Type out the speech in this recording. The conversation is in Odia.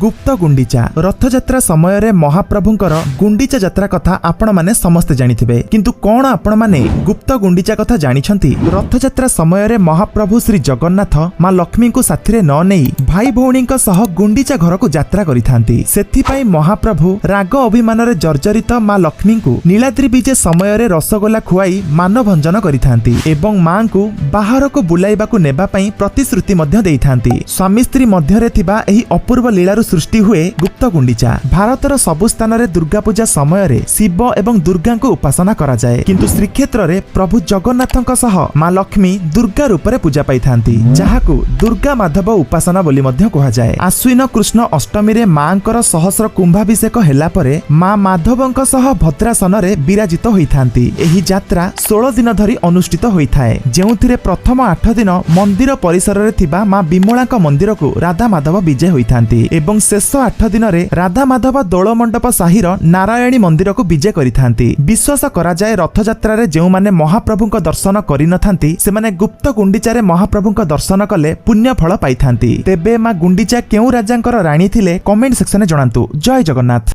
ଗୁପ୍ତ ଗୁଣ୍ଡିଚା। ରଥଯାତ୍ରା ସମୟରେ ମହାପ୍ରଭୁଙ୍କର ଗୁଣ୍ଡିଚା ଯାତ୍ରା କଥା ଆପଣମାନେ ସମସ୍ତେ ଜାଣିଥିବେ। କିନ୍ତୁ କଣ ଆପଣମାନେ ଗୁପ୍ତ ଗୁଣ୍ଡିଚା କଥା ଜାଣିଛନ୍ତି? ରଥଯାତ୍ରା ସମୟରେ ମହାପ୍ରଭୁ ଶ୍ରୀ ଜଗନ୍ନାଥ ମା ଲକ୍ଷ୍ମୀଙ୍କୁ ସାଥିରେ ନ ନେଇ ଭାଇ ଭଉଣୀଙ୍କ ସହ ଗୁଣ୍ଡିଚା ଘରକୁ ଯାତ୍ରା କରିଥାନ୍ତି। ସେଥିପାଇଁ ମହାପ୍ରଭୁ ରାଗ ଅଭିମାନରେ ଜର୍ଜରିତ ମା ଲକ୍ଷ୍ମୀଙ୍କୁ ନୀଳାଦ୍ରି ବିଜେ ସମୟରେ ରସଗୋଲା ଖୁଆଇ ମାନଭଞ୍ଜନ କରିଥାନ୍ତି ଏବଂ ମାଙ୍କୁ ବାହାରକୁ ବୁଲାଇବାକୁ ନେବା ପାଇଁ ପ୍ରତିଶ୍ରୁତି ମଧ୍ୟ ଦେଇଥାନ୍ତି। ସ୍ୱାମୀ ସ୍ତ୍ରୀ ମଧ୍ୟରେ ଥିବା ଏହି ଅପୂର୍ବ ଲୀଳାରୁ ସୃଷ୍ଟି ହୁଏ ଗୁପ୍ତ ଗୁଣ୍ଡିଚା। ଭାରତର ସବୁ ସ୍ଥାନରେ ଦୁର୍ଗାପୂଜା ସମୟରେ ଶିବ ଏବଂ ଦୁର୍ଗାଙ୍କୁ ଉପାସନା କରାଯାଏ। କିନ୍ତୁ ଶ୍ରୀକ୍ଷେତ୍ରରେ ପ୍ରଭୁ ଜଗନ୍ନାଥଙ୍କ ସହ ମା ଲକ୍ଷ୍ମୀ ଦୁର୍ଗା ରୂପରେ ପୂଜା ପାଇଥାନ୍ତି, ଯାହାକୁ ଦୁର୍ଗା ମାଧବ ଉପାସନା ବୋଲି ମଧ୍ୟ କୁହାଯାଏ। ଆଶ୍ୱିନ କୃଷ୍ଣ ଅଷ୍ଟମୀରେ ମାଙ୍କର ସହସ୍ର କୁମ୍ଭାଭିଷେକ ହେଲା ପରେ ମା ମାଧବଙ୍କ ସହ ଭଦ୍ରାସନରେ ବିରାଜିତ ହୋଇଥାନ୍ତି। ଏହି ଯାତ୍ରା 16 ଦିନ ଧରି ଅନୁଷ୍ଠିତ ହୋଇଥାଏ, ଯେଉଁଥିରେ ପ୍ରଥମ 8 ଦିନ ମନ୍ଦିର ପରିସରରେ ଥିବା ମା ବିମଳାଙ୍କ ମନ୍ଦିରକୁ ରାଧା ମାଧବ ବିଜେ ହୋଇଥାନ୍ତି ଏବଂ ଶେଷ 8 ଦିନରେ ରାଧା ମାଧବ ଦୋଳ ମଣ୍ଡପ ସାହିର ନାରାୟଣୀ ମନ୍ଦିରକୁ ବିଜେ କରିଥାନ୍ତି। ବିଶ୍ୱାସ କରାଯାଏ, ରଥଯାତ୍ରାରେ ଯେଉଁମାନେ ମହାପ୍ରଭୁଙ୍କ ଦର୍ଶନ କରିନଥାନ୍ତି, ସେମାନେ ଗୁପ୍ତ ଗୁଣ୍ଡିଚାରେ ମହାପ୍ରଭୁଙ୍କ ଦର୍ଶନ କଲେ ପୁଣ୍ୟ ଫଳ ପାଇଥାନ୍ତି। ତେବେ ମା ଗୁଣ୍ଡିଚା କେଉଁ ରାଜାଙ୍କର ରାଣୀ ଥିଲେ, କମେଣ୍ଟ ସେକ୍ସନରେ ଜଣାନ୍ତୁ। ଜୟ ଜଗନ୍ନାଥ।